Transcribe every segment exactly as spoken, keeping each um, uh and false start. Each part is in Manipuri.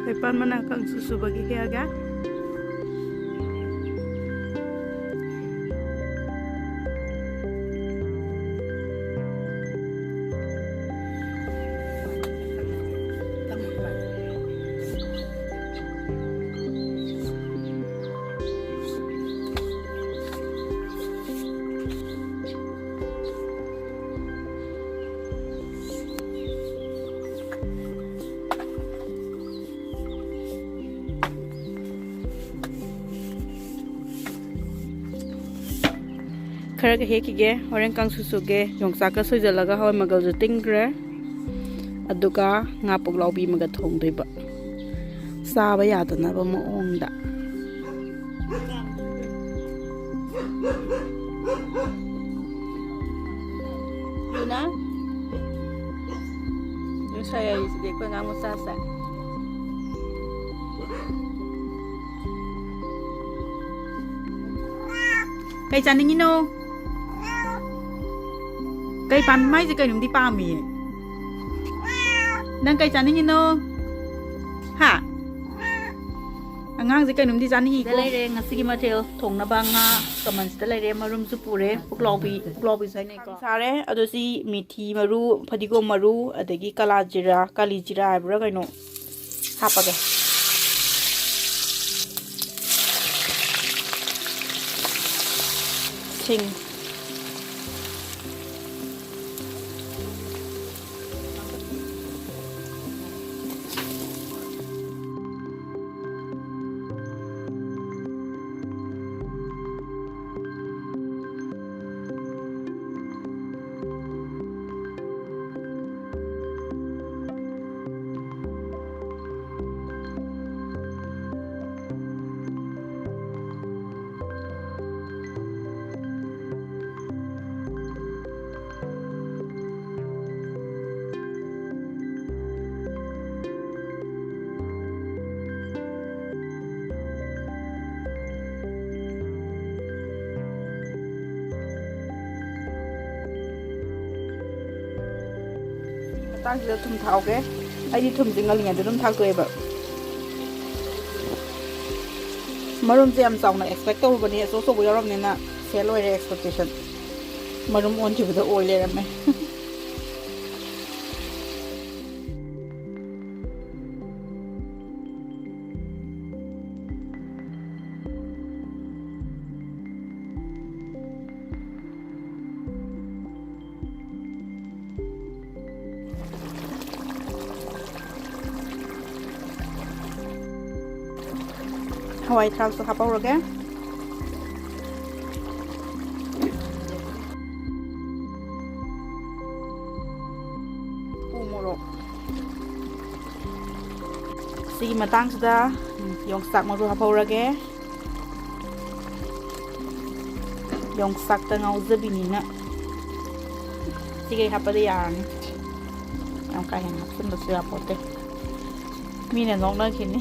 ꯈꯣꯏꯄꯥꯟ ꯃꯅꯥ ꯀꯥꯡꯁꯨ ꯁꯨꯕꯒꯤ ꯍꯦꯛꯑꯒꯦ꯫ ꯈꯔꯒ ꯍꯦꯛꯈꯤꯒꯦ, ꯍꯣꯔꯦꯟ ꯀꯥꯡꯁꯨ ꯁꯨꯒꯦ꯫ ꯌꯣꯡꯆꯥꯛꯀ ꯁꯣꯏꯖꯜꯂꯒ ꯍꯋꯥꯏ ꯃꯪꯒꯜꯁꯨ ꯇꯤꯡꯈ꯭ꯔꯦ, ꯑꯗꯨꯒ ꯉꯥ ꯄꯨꯛꯂꯥꯎꯕꯤ ꯑꯃꯒ ꯊꯣꯡꯗꯣꯏꯕ, ꯆꯥꯕ ꯌꯥꯗꯅꯕ ꯃꯑꯣꯡꯗ꯫ ꯂꯨꯅꯥ, ꯅꯨꯡꯁꯥ ꯌꯥꯏꯁꯤꯗꯤ ꯑꯩꯈꯣꯏ ꯑꯉꯥꯡ ꯃꯆꯥꯁꯦ꯫ ꯀꯩ ꯆꯥꯅꯤꯡꯉꯤꯅꯣ? ꯀꯩ ꯄꯥꯝꯃꯤ? ꯃꯥꯏꯁꯦ ꯀꯩꯅꯣꯝꯗꯤ ꯄꯥꯝꯃꯤꯌꯦ꯫ ꯅꯪ ꯀꯩ ꯆꯥꯅꯤꯡꯉꯤꯅꯣ? ꯍꯥ? ꯑꯉꯥꯡꯁꯦ ꯀꯩꯅꯣꯝꯗꯤ ꯆꯥꯅꯤꯡꯉꯤꯀꯣ꯫ ꯁꯤꯗ ꯂꯩꯔꯦ ꯉꯁꯤꯒꯤ ꯃꯊꯦꯜ ꯊꯣꯡꯅꯕ ꯉꯥ ꯀꯃꯟꯁꯤꯗ ꯂꯩꯔꯦ, ꯃꯔꯨꯝꯁꯨ ꯄꯨꯔꯦ, ꯄꯨꯛꯂꯥꯎꯕꯤ, ꯄꯨꯛꯂꯥꯎꯕꯤꯁꯨ ꯍꯥꯏꯅꯩꯀꯣ꯫ ꯁꯥꯔꯦ꯫ ꯑꯗꯣ ꯁꯤ ꯃꯤꯊꯤ ꯃꯔꯨ, ꯐꯗꯤꯒꯣꯝ ꯃꯔꯨ, ꯑꯗꯒꯤ ꯀꯂꯥ ꯖꯤꯔꯥ, ꯀꯥꯂꯤ ꯖꯤꯔꯥ ꯍꯥꯏꯕ꯭ꯔꯥ ꯀꯩꯅꯣ, ꯍꯥꯞꯄꯒꯦ꯫ ꯁꯤꯡ꯫ ꯃꯇꯥꯡꯁꯤꯗ ꯊꯨꯝ ꯊꯥꯛꯍꯧꯒꯦ꯫ ꯑꯩꯗꯤ ꯊꯨꯝꯁꯦ ꯉꯜꯂꯤꯉꯩꯗ ꯑꯗꯨꯝ ꯊꯥꯛꯇꯣꯛꯑꯦꯕ꯫ ꯃꯔꯨꯝꯁꯦ ꯌꯥꯝ ꯆꯥꯎꯅ expect ꯇꯧꯔꯨꯕꯅꯤ, ꯑꯆꯧ ꯑꯆꯧꯕ ꯌꯥꯎꯔꯝꯅꯤꯅ fail ꯑꯣꯏꯔꯦ expectation꯫ ꯃꯔꯨꯝ ꯑꯣꯟꯈꯤꯕꯗ ꯑꯣꯏ ꯂꯩꯔꯝꯃꯦ꯫ ꯍꯋꯥꯏ ꯊ꯭ꯔꯥꯛꯁꯨ ꯍꯥꯞꯍꯧꯔꯒꯦ꯫ ꯎ ꯃꯣꯔꯣꯛ꯫ ꯁꯤꯒꯤ ꯃꯇꯥꯡꯁꯤꯗ ꯌꯣꯡꯆꯥꯛ ꯃꯔꯨ ꯍꯥꯞꯍꯧꯔꯒꯦ꯫ ꯌꯣꯡꯆꯥꯛꯇ ꯉꯥꯎꯖꯕꯤꯅꯤꯅ ꯁꯤꯈꯩ ꯍꯥꯞꯄꯗꯤ ꯌꯥꯔꯅꯤ꯫ ꯌꯥꯝ ꯀꯥ ꯍꯦꯟꯅ ꯍꯥꯞꯆꯤꯟꯕꯁꯨ ꯌꯥꯄꯣꯠꯇꯦ, ꯃꯤꯅ ꯅꯣꯛꯅꯈꯤꯅꯤ꯫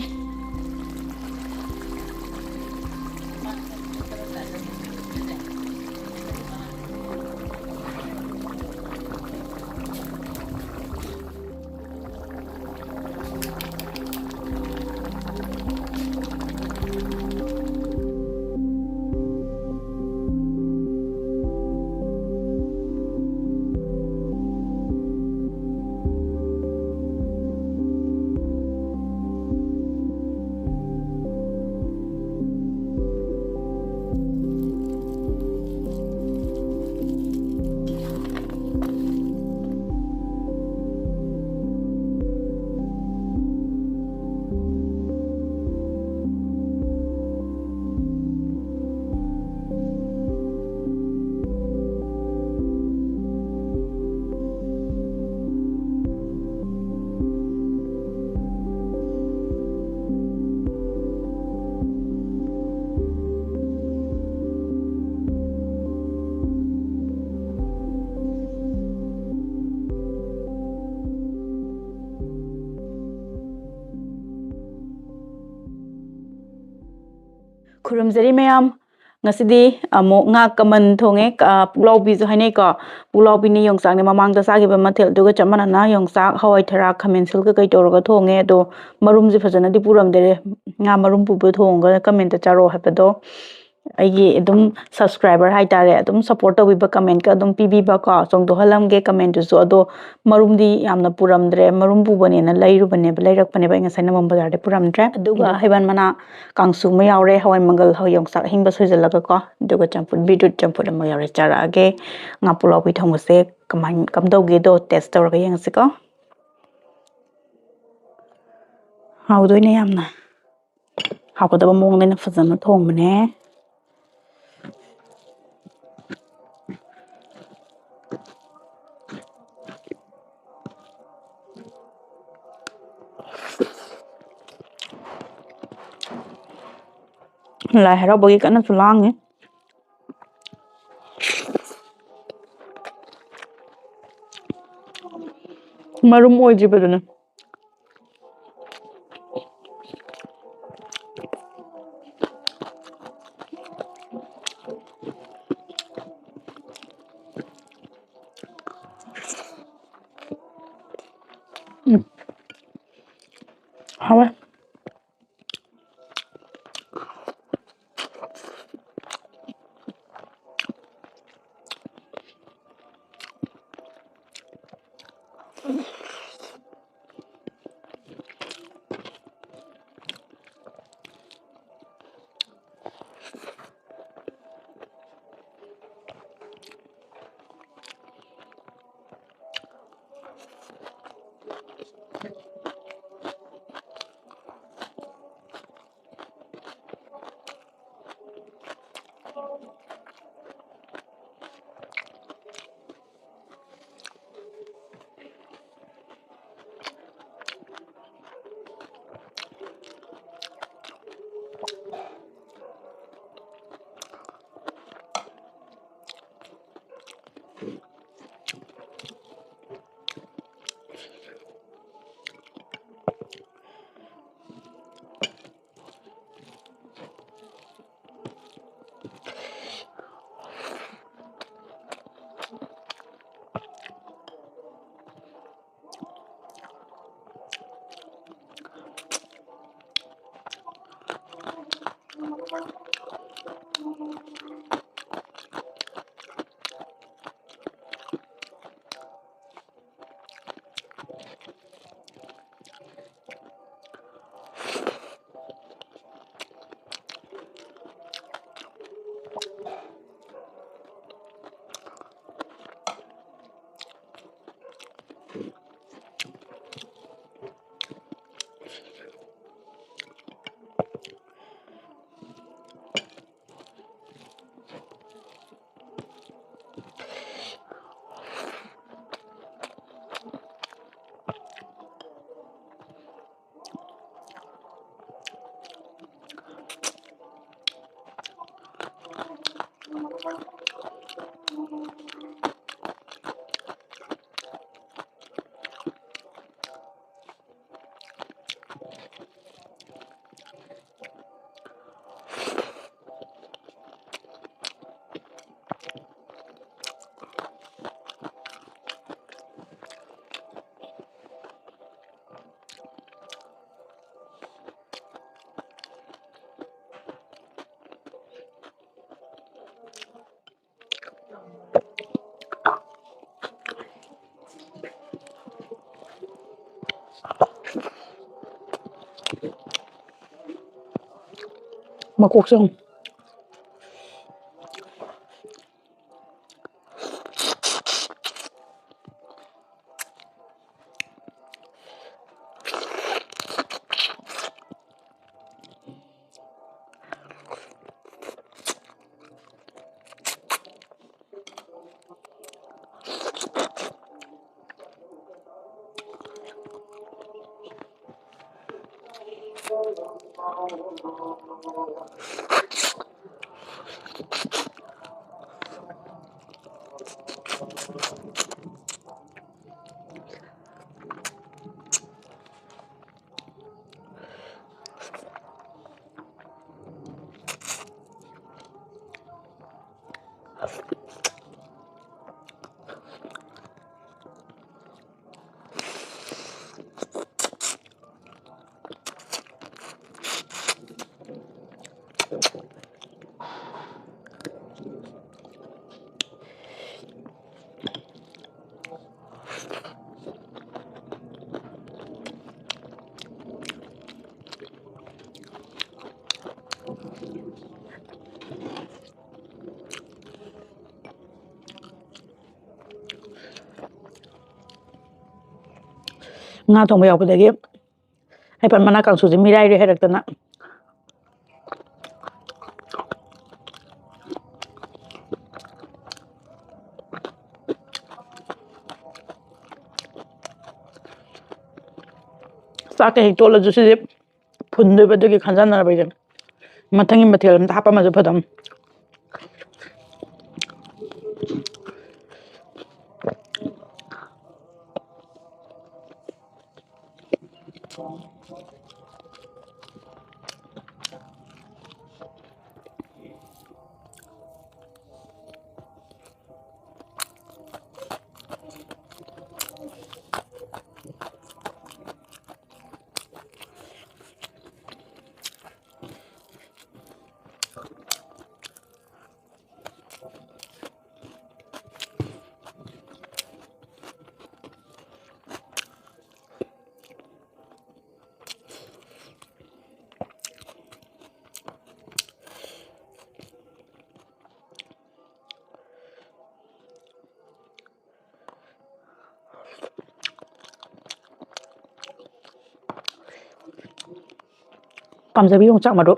ꯈꯨꯔꯨꯝꯖꯔꯤ ꯃꯌꯥꯝ꯫ ꯉꯁꯤꯗꯤ ꯑꯃꯨꯛ ꯉꯥ ꯀꯃꯟ ꯊꯣꯡꯉꯦ꯫ ꯑ, ꯄꯨꯛꯂꯥꯎꯕꯤꯁꯨ ꯍꯥꯏꯅꯩꯀꯣ꯫ ꯄꯨꯛꯂꯥꯎꯕꯤꯅꯤ ꯌꯣꯡꯆꯥꯛꯅꯤ ꯃꯃꯥꯡꯗ ꯆꯥꯈꯤꯕ ꯃꯊꯦꯜꯗꯨꯒ ꯆꯞ ꯃꯥꯟꯅꯅ ꯌꯣꯡꯆꯥꯛ, ꯍꯋꯥꯏ ꯊꯔꯥꯛ, ꯈꯥꯃꯦꯟ ꯑꯁꯤꯟꯕ ꯀꯩꯀꯩ ꯇꯧꯔꯒ ꯊꯣꯡꯉꯦ꯫ ꯑꯗꯣ ꯃꯔꯨꯝꯁꯦ ꯐꯖꯅꯗꯤ ꯄꯨꯔꯝꯗꯦ꯫ ꯉꯥ ꯃꯔꯨꯝ ꯄꯨꯕ ꯊꯣꯡꯉꯒ ꯀꯃꯦꯟꯇ ꯆꯥꯔꯛꯑꯣ ꯍꯥꯏꯕꯗꯣ ꯑꯩꯒꯤ ꯑꯗꯨꯝ subscriber ꯍꯥꯏꯇꯥꯔꯦ, ꯑꯗꯨꯝ support ꯇꯧꯕꯤꯕ, commentꯀ ꯑꯗꯨꯝ ꯄꯤꯕꯤꯕꯀꯣ, ꯆꯣꯡꯊꯣꯛꯍꯜꯂꯝꯒꯦ commentꯇꯨꯁꯨ꯫ ꯑꯗꯣ ꯃꯔꯨꯝꯗꯤ ꯌꯥꯝꯅ ꯄꯨꯔꯝꯗ꯭ꯔꯦ, ꯃꯔꯨꯝ ꯄꯨꯕꯅꯦꯅ ꯂꯩꯔꯨꯕꯅꯦꯕ, ꯂꯩꯔꯛꯄꯅꯦꯕ ꯑꯩ ꯉꯁꯥꯏ ꯅꯝꯕꯣꯜ ꯕꯖꯥꯔꯗꯩ ꯄꯨꯔꯝꯗ꯭ꯔꯦ꯫ ꯑꯗꯨꯒ ꯍꯩꯕꯥꯟ ꯃꯅꯥ ꯀꯥꯡꯁꯨ ꯑꯃ ꯌꯥꯎꯔꯦ, ꯍꯋꯥꯏ ꯃꯪꯒꯜ, ꯍꯋꯥꯏ ꯌꯣꯡꯆꯥꯛ ꯑꯍꯤꯡꯕ ꯁꯣꯏꯖꯜꯂꯒꯀꯣ, ꯑꯗꯨꯒ ꯆꯝꯐꯨꯠ beetroot ꯆꯝꯐꯨꯠ ꯑꯃ ꯌꯥꯎꯔꯦ꯫ ꯆꯥꯔꯛꯑꯒꯦ꯫ ꯉꯥ ꯄꯨꯛꯂꯥꯎꯕꯤ ꯊꯣꯡꯕꯁꯦ ꯀꯃꯥꯏ, ꯀꯝꯗꯧꯒꯦꯗꯣ test ꯇꯧꯔꯒ ꯌꯦꯡꯁꯤꯀꯣ꯫ ꯍꯥꯎꯗꯣꯏꯅꯦ ꯌꯥꯝꯅ꯫ ꯍꯥꯎꯒꯗꯕ ꯃꯑꯣꯡꯗ ꯑꯩꯅ ꯐꯖꯅ ꯊꯣꯡꯕꯅꯦ꯫ ꯂꯥꯏ ꯍꯔꯥꯎꯕꯒꯤ ꯀꯟꯅꯁꯨ ꯂꯥꯡꯉꯤ꯫ ꯃꯔꯨꯝ ꯑꯣꯏꯗ꯭ꯔꯤꯕꯗꯨꯅꯦ꯫ ꯎꯝ꯫ ꯍꯥꯎꯋꯦ꯫ ꯃꯀꯣꯛꯁꯦ ꯌꯦꯡꯉꯨ꯫ ꯉꯥ ꯊꯣꯡꯕ ꯌꯥꯎꯕꯗꯒꯤ ꯍꯩꯄꯥꯜ ꯃꯅꯥ ꯀꯥꯡꯁꯨꯁꯦ ꯃꯤꯔꯥꯏꯔꯦ ꯍꯥꯏꯔꯛꯇꯅ꯫ ꯆꯥꯛꯀ ꯍꯦꯛ ꯇꯣꯠꯂꯁꯨ ꯁꯤꯁꯦ ꯐꯨꯟꯗꯣꯏꯕ, ꯑꯗꯨꯒꯤ ꯈꯟꯖꯟꯅꯔꯕ ꯑꯩꯁꯦ꯫ ꯃꯊꯪꯒꯤ ꯃꯊꯦꯜ ꯑꯝꯇ ꯍꯥꯞꯄꯝꯃꯁꯨ ꯐꯗꯝ꯫ ꯄꯥꯝꯖꯕ ꯌꯣꯡꯆꯥꯛ ꯃꯔꯨ꯫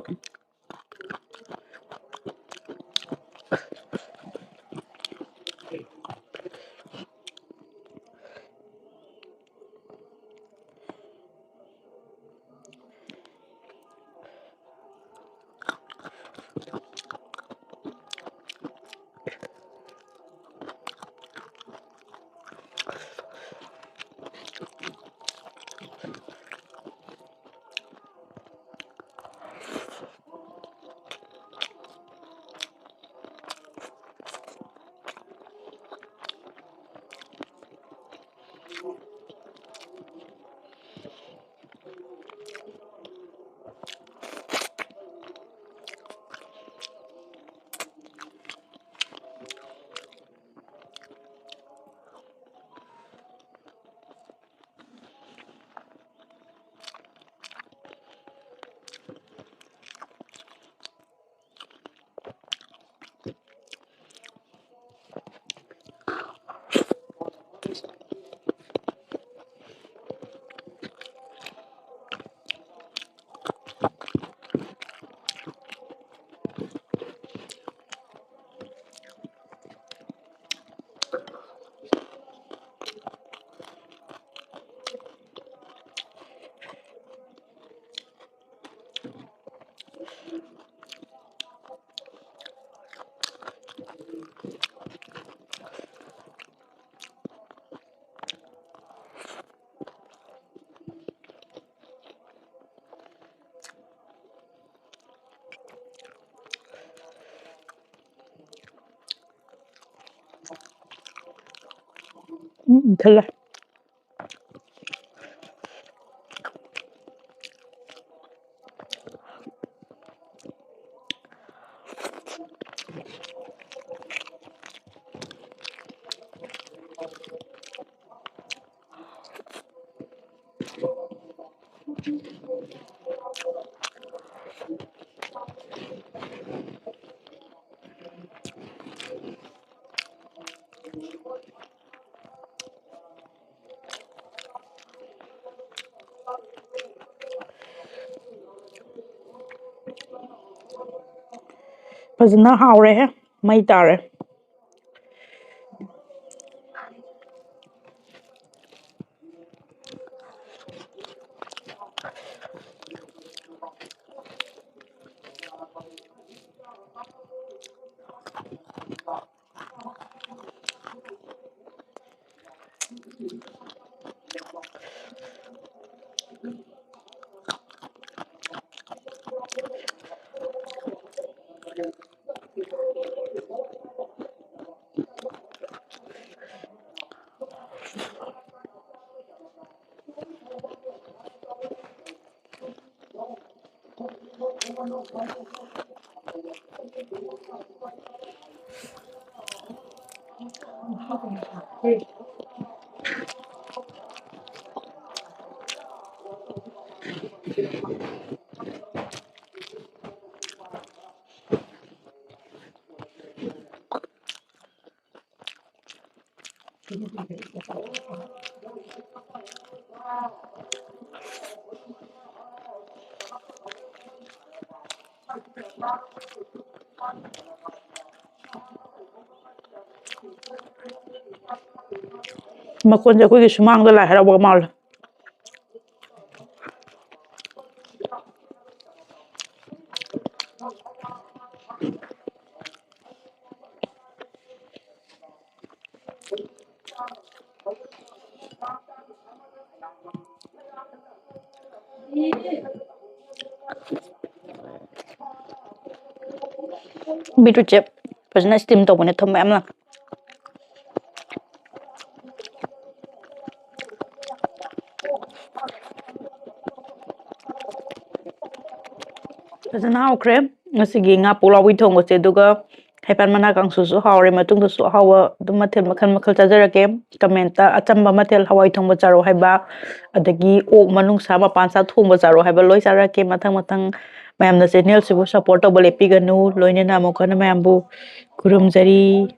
ꯎꯝ, ꯊꯜꯂꯦ꯫ ꯐꯖꯅ ꯍꯥꯎꯔꯦꯍꯦ, ꯃꯩ ꯇꯥꯔꯦ꯫ ꯃꯈꯣꯟꯁꯦ ꯑꯩꯈꯣꯏꯒꯤ ꯁꯨꯃꯥꯡꯗ ꯂꯥꯏ ꯍꯔꯥꯎꯕꯒ ꯃꯥꯜꯂꯦ꯫ Beetroot ꯁꯦ ꯐꯖꯅ steam ꯇꯧꯕꯅꯦ, ꯊꯨꯝ ꯃꯌꯥꯝꯅ꯫ ꯐꯖꯅ ꯍꯥꯎꯈ꯭ꯔꯦ ꯉꯁꯤꯒꯤ ꯉꯥ ꯄꯨꯛꯂꯥꯎꯕꯤ ꯊꯣꯡꯕꯁꯦ꯫ ꯑꯗꯨꯒ ꯍꯩꯄꯥꯜ ꯃꯅꯥ ꯀꯥꯡꯁꯨꯁꯨ ꯍꯥꯎꯔꯦ꯫ ꯃꯇꯨꯡꯗꯁꯨ ꯑꯍꯥꯎꯕ ꯑꯗꯨꯝ ꯃꯊꯦꯜ ꯃꯈꯜ ꯃꯈꯜ ꯆꯥꯖꯔꯛꯀꯦ꯫ ꯀꯃꯦꯟꯇ "ꯑꯆꯝꯕ ꯃꯊꯦꯜ ꯍꯋꯥꯏ ꯊꯣꯡꯕ ꯆꯥꯔꯣ" ꯍꯥꯏꯕ, ꯑꯗꯒꯤ "ꯑꯣꯛ ꯃꯅꯨꯡꯁꯥ ꯃꯄꯥꯟꯁꯥ ꯊꯣꯡꯕ ꯆꯥꯔꯣ" ꯍꯥꯏꯕ ꯂꯣꯏ ꯆꯥꯔꯛꯀꯦ꯫ ꯃꯊꯪ ꯃꯊꯪ ꯃꯌꯥꯝꯅ ꯆꯦꯅꯦꯜꯁꯤꯕꯨ ꯁꯞꯄꯣꯔꯠ ꯇꯧꯕ ꯂꯦꯞꯄꯤꯒꯅꯨ꯫ ꯂꯣꯏꯅꯅ ꯑꯃꯨꯛ ꯍꯟꯅ ꯃꯌꯥꯝꯕꯨ ꯈꯨꯔꯨꯝꯖꯔꯤ꯫